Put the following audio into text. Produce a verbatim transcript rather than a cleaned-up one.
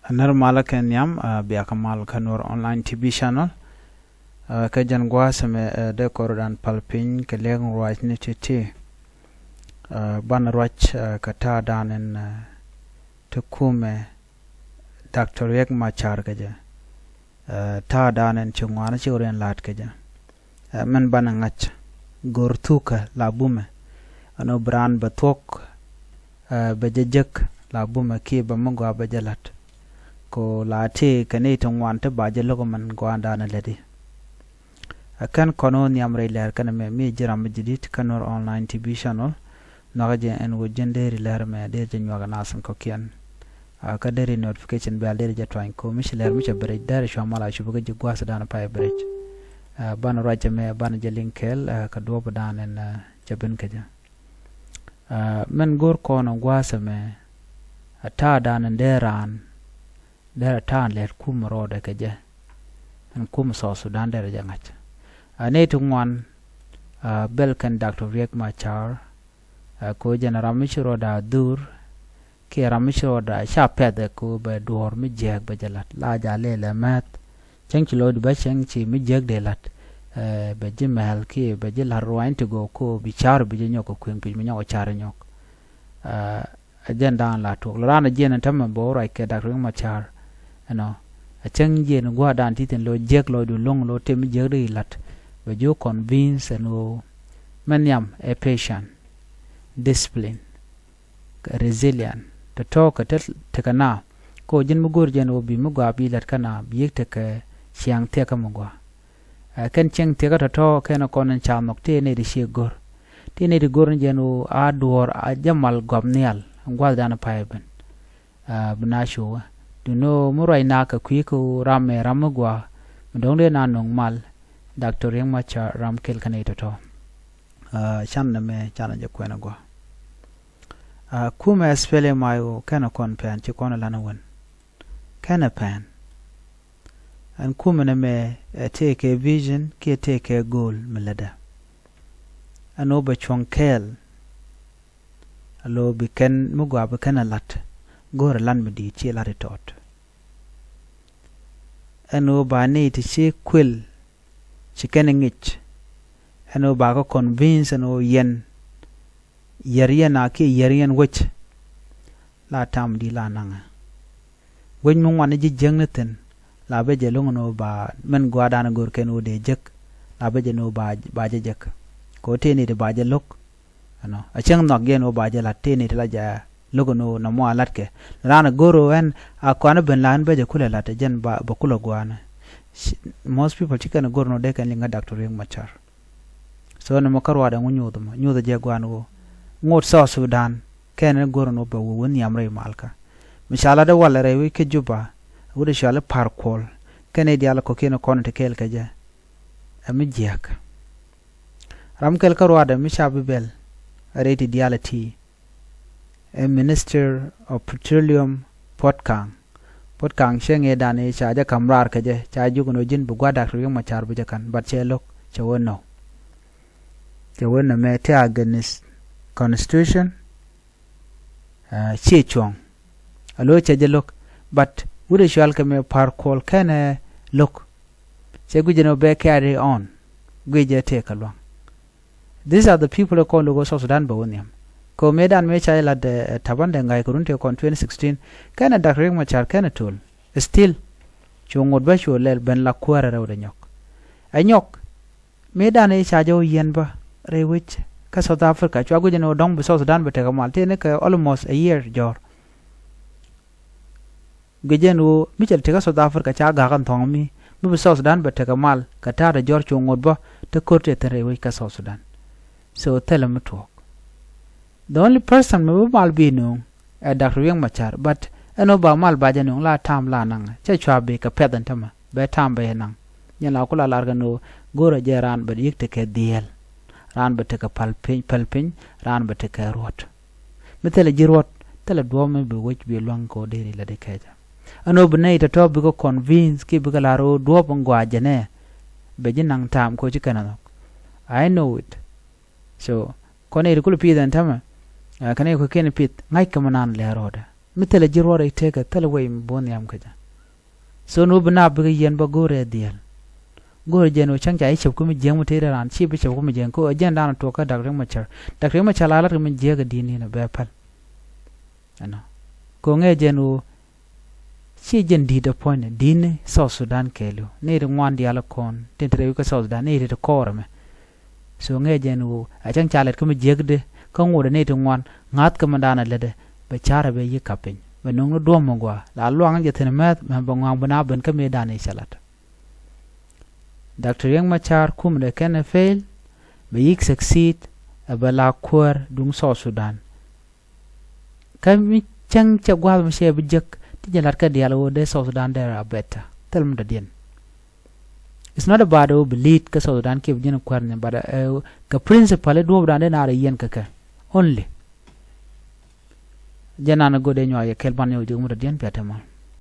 Nɛr malä kɛ nhiam, ah, bia kɛ mal kä Nuɔr Online T V Channel. Ah, kä jɛn gua̱a̱th ɛmɛ, ah, dee kɔrdan pal piny kɛ liɛŋ ruac ni ti̱ti̱. Ah, banɛ ruac, ah, kɛ ta̱a̱ da̱a̱n in, ah, ti kumɛ Doctor Riek Machar kɛ jɛ. Ah, ta̱a̱ da̱a̱n in ci ŋuan ci ɣöö riɛn la̱a̱t kɛ jɛ. Ah, min banɛ ŋa̱c go̱r thukä la bumɛ. Ɛn ɣöö bi raan bɛ thuɔ̱k, ah, bɛ jɛ jek la bumɛ kiɛ bɛ mi gɔaa bɛ jɛ la̱t. Ko la ti kɛ ni ti ŋuan ti ba jɛ lo̱k min gɔaa da̱a̱n in lätdi. Ah, kɛn kɔn ɣöö nhiam rɛy lɛr kɛn mɛ mi ji̱ ram mi ji̱ di̱t kä Nuɔr Online T V Channel. Nhɔakä jɛ ɛn ɣöö ji̱n deri lɛr mɛ deri jɛ nyuak ɛ nath in kɔ̱kiɛn. Ah, kä deri notification bell deri jɛ tuany ko mi ci lɛr mi cɛ bɛ rɛc deri cua mal a cup kä ji̱ gua̱a̱th da̱a̱n pay bɛ rɛc. Ah, banɛ ruac ɛmɛ banɛ jɛ liŋ kɛɛl, ah, kɛ duɔ̱ɔ̱p da̱a̱n ɛn, ah, cɛ ben kä jɛ. Ah, min go̱r kɔn ɛ gua̱a̱th ɛmɛ, ah, ta̱a̱ da̱a̱n ɛn dee raan, dee raan ta̱a̱ lɛt kum rɔɔdɛ kɛ jɛ. Ɛn kum South Sudan dee rɛ jɛ ŋa̱c. Ah, nɛy ti ŋuan, ah, bɛl kɛn Doctor Riek Machar, ah, ko jɛn ram mi ci rɔɔdɛ a dhur, kiɛ ram mi ci rɔɔdɛ a ca pɛth ɛ ko bɛ duɔ̱ɔ̱r mi jiääk bɛ jɛ la̱t. La ja lɛl ɛ mɛth. Cäŋ ci lɔcdu bä cäŋ ci mi jiääk dee la̱t. Eh, bɛ ji̱ mɛl kiɛ bɛ ji̱ la̱t ruany ti gɔw ko bi car bi jɛ nyɔk kɛ kueŋ pic mi nyɔk car nyɔk. Ah, ɛ jɛn da̱a̱n la tuɔk. Lɔ raan ɛ jiɛn ɛn tämɛ bɛ wä ruac kɛ Doctor Riek Machar. Ɛnɔ, ɛ cäŋ jiɛn gua̱a̱r da̱a̱n ti thi̱n lo̱ jiäk lɔcdu lo̱ŋ lo̱ tëë mi jiäk di la̱t. Bɛ ji̱ convince ɛn ɣöö mɛ nhiam ɛ patient, discipline, kɛ resilient. Tɔ̱tɔ̱ kɛ te tekɛ na. Ko ji̱n mi go̱o̱r jɛn ɣöö bi mi gɔaa bi la̱t kä na bi yiëk tekɛ ciaŋ thiɛkä mi gɔaa. Ɛ, kɛn cieŋ thiɛkä tɔ̱tɔ̱ kɛn kɔn in ca nhɔk tëë nɛy ti ciek go̱r. Tëë nɛy ti go̱r ni jɛn ɣöö a duɔ̱ɔ̱r a jɛ mal gɔap nhial in gua̱thdan pay ben. Ah, bi na cuɛ. Duŋni ɣöö mi ruac na kɛ kui̱ kä ɣöö ram mɛ ram mi gɔaa. Mi do̱ŋ dee na nöŋ mal. Doctor Riek Machar ram kɛl kä nɛy tɔ̱tɔ̱. Ah, can nɛ mɛ can jɛ kuɛn a gɔaa. Ah, kumɛ SPLM-IO kɛn kɔn pɛn ci kɔn lan wän. Kɛnɛ pɛn. Ɛn kumɛ nɛ mɛ ɛ tëëkɛ vision kiɛ tëëkɛ goal mi lätdä. Ɛn ɣöö bɛ cuɔ̱ŋ kɛɛl. Alo bi kɛn mi gɔaa bi kɛn a la̱t. Go̱o̱rɛ lan mi di̱i̱t ci la̱t i tɔɔt. Ɛn ɣöö ba ni ti ci kuël ci kɛn ŋic. Ɛn ɣöö ba kä convince ɛn ɣöö yɛn yɛr yɛn a kiɛ yɛr yɛn wec. La tam di la naŋɛ. Wec mi ŋuan ji̱ jiäkni thi̱n la bä jɛ lo̱ŋ ɛn ɣöö ba mɛn gua̱a̱rdan go̱o̱r kɛn ɣöö dee jek. La bä jɛ ɛn ɣöö ba, ba jɛ jek. Kɛ ɣöö tëë ni ti ba jɛ lo̱k. Ɛnɔ a cäŋ nhɔak jɛ ɛn ɣöö ba jɛ la̱t tëë ni ti la jɛ lo̱k ɛn ɣöö nɔmɔ a la̱tkɛ. Raan ɛ go̱o̱r ɣöö ɛn a kɔanä ben la ɛn bä jɛ kulɛ la̱t ɛ jɛn ba, bɛ kulɛ gua̱a̱nä. Most people ci kɛn ɛ go̱o̱r ɛn ɣöö dee kɛn liŋ kä Doctor Riek Machar. So ni mɔ kä ruaadɛ ŋu nyuuth mɔ nyuuth jɛ guan ɣöö ŋot South Sudan kɛn ni go̱r ni wä bɛ wä wä nhiam rɛy malkä. Mi ca lat i̱ walɛ rɛy wi̱c kä Juba wut i̱ cɔal i̱ Par Kuɔl kɛn i̱ diaal kɔ̱kiɛn kɔn ti kɛɛl kɛ jɛ. Ɛ mi jiäk ram kɛl kä ruaadɛ mi ca bi bɛl rɛy ti diaal ɛ ti. Ɛ Minister of Petroleum Puɔt Kaŋ. Puɔt Kaŋ cɛ ŋi̱i̱cdan i̱ ca jɛ ka̱m raar kɛ jɛ ca jiök ɛn ɣöö ji̱n bi gua̱a̱r Doctor Riek Machar bi jɛ ka̱n, but cɛ lo̱k cɛ wee nɔ. Cɛ wee nɔ mɛ te against constitution. Ciɛ cuɔ̱ŋ a lo̱k cɛ jɛ lo̱k, but wut ɛ cual kɛ mɛ Par Kuɔl kɛnɛ lo̱k. Cɛ gui̱c ɛn ɣöö bɛ carry on guic jɛ tëë kɛ lua̱ŋ. These are the people ɛ kɔn lo̱k ɣöö South Sudan bɛ wä nhiam. Kɛ ɣöö mëëdan mëë ca jɛ lat ɛ Taban Deng Gai kɛ run tëë kɔn twenty sixteen kɛnɛ Doctor Riek Machar kɛnɛ Tol. Still cu ŋot bä cu lɛl ben la kuäärä rɛwdɛ nyɔk. Ɛ nyɔk mëëdan i̱ ca jɛ wä yiɛn bä rɛy wec kä South Africa cua guic ɛn ɣöö dɔ̱ŋ bi South Sudan bɛ tekɛ mal tëë ni kɛ almost a year jɔ̱ɔ̱r. Guic ɛn ɣöö mi cɛ tekɛ South Africa ca gak ɛn thɔ̱ŋ mi mi bi South Sudan bɛ tekɛ mal kɛ ta̱a̱ te jɔr cu ŋot bä te ko̱r tëë thi̱n rɛy wec kä South Sudan. So thilɛ mi tuɔɔk. The only person mi bi mal bi nööŋ ɛ Doctor Riek Machar, but ɛn ɣöö ba mal ba jɛ nööŋ la ta̱a̱m la naŋ cɛ cua bi kɛ pɛth ɛn tämɛ bɛ ta̱a̱m bɛ jɛ naŋ. Nyɛ la ku la lar kɛn ɣöö go̱o̱rɛ jɛ raan bɛ yiëk tekɛ dhieel, raan bɛ tekɛ päl piny, päl piny, raan bɛ tekɛ ruɔ̱t. Mi thilɛ ji̱ ruɔ̱t thilɛ duɔ̱ɔ̱p mi bi wec bi luäŋ kɛ ɣöö deri lɛ di kɛcä. Ɛn ɣöö bi nɛy tɔ̱tɔ̱ bikɛ convince kiɛ bikɛ la̱r ɣöö duɔ̱ɔ̱p in gɔaa jɛnɛ bɛ ji̱ naŋ ta̱a̱m kɛ ɣöö ci kɛn ɛ nhɔk. I know it. So kɔn nɛy ti kulɛ pi̱i̱th ɛn tämɛ, ɛ kɛn nɛy kɔ̱kiɛn pi̱th ŋa̱ckɛ mi naan lɛr rɔɔdɛ. Mi thilɛ ji̱ ruɔ̱t rɛy tëëkä, thilɛ wec mi bo̱o̱n nhiam kä jɛ. So ni wä bi naap bikɛ yiɛn bä go̱o̱rɛ dhiɛl. Go̱o̱rɛ jɛn wä cäŋ ca ji̱ cäp kä mi jiäk mi tëë raan, ci bi cäp kä mi jiäk, kä ɛ jɛn daanɔ tuɔɔk kä Dak Riek Machar. Dak Riek Machar la lat kä mi jiäk ɛ di̱i̱t ni̱n ɛ bɛ päl. Ɛnɔ. Kɛ ɣöö ŋɛ jɛn ɣöö ci jɛn di̱i̱t ɛ puɔ̱nydɛ, di̱i̱tni South Sudan kɛɛliw. Nɛy ti ŋuan diaal ɛ kɔn tin te rɛy wi̱c kä South Sudan, nɛy ti ti kɔɔr ɛmɛ. So ŋɛ jɛn ɣöö a cäŋ ca lɛt kä mi jiäkdɛ, kä ŋotdɛ nɛy ti ŋuan, ŋa̱th kä mi daanɔ lätdɛ, bɛ ca̱r ɛ bɛ yi̱k kap piny. Bɛ nöŋni duɔ̱ɔ̱m mi gɔaa, la luaŋ jɛ thi̱n mɛth, mɛ bɛ ŋɔaŋ bi na ben kä mëëdan i̱ cɛ lat. Doctor Riek Machar kumdɛ kɛn ɛ fail, bɛ yi̱k succeed, ɛ bɛ la kuäär duŋ South Sudan. Kä mi cäŋ cɛ gua̱a̱th mi cɛ bi jek, ti jɛ lat kä diaal ɣöö dee South Sudan dee a better. Thil mi dɔ̱diɛn. It's not about ɣöö bi lead kä South Sudan kiɛ bi ji̱n kuäär ni, but, uh, kɛ principle i̱ duɔ̱ɔ̱pdan dee naar i̱ yiɛn kɛ kɛ. Only. Jɛ nan go̱o̱r dee nyuak yɛ kɛl ban yɛ wä ji̱ kä mi dɔ̱diɛn pia̱t te mal.